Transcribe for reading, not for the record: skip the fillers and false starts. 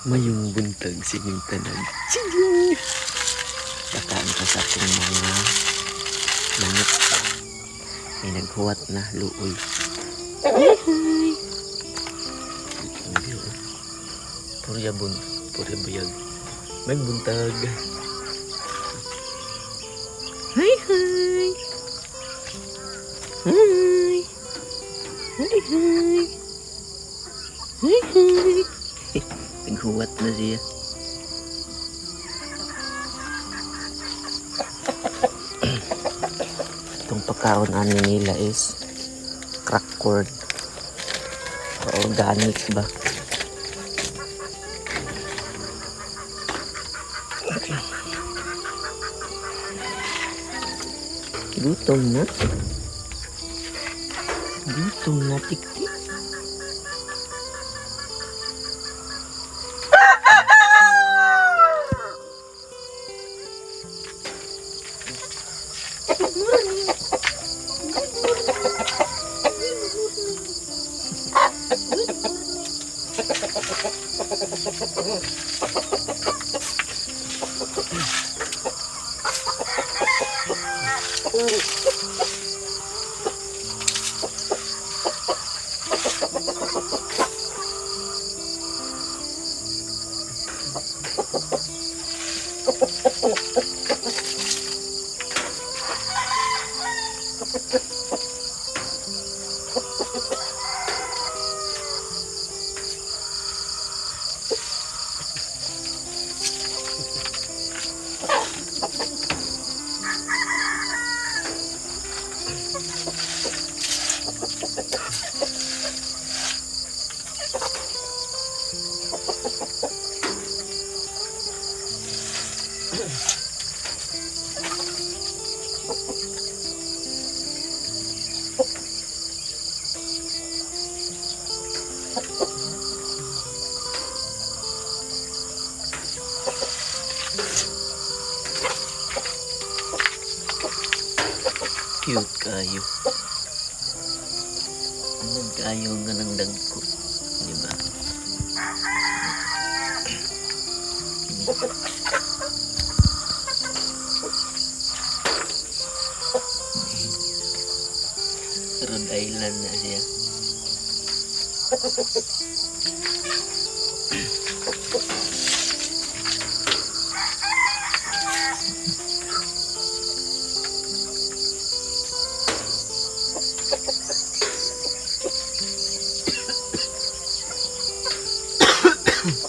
Maayong buntag sa inyong tanan. Sige! Dakaan ko sa akong mga manok. May naghuwat na luoy. Hi, hi! Ang view, oh. Purya bun, purya buyag. May buntag. Hi, hi! Hi! Hi, hi! Hi, hi! Naghuwat na siya. Itong pagkaon ani nila is crack corn. O organic ba? Okay. Gutom na. Gutom na, tik-tik. Good morning. Good morning. Good morning. Good morning. Cute kayo. Anong kayo nga ng dagko? Di ba? Rhode Island na siya.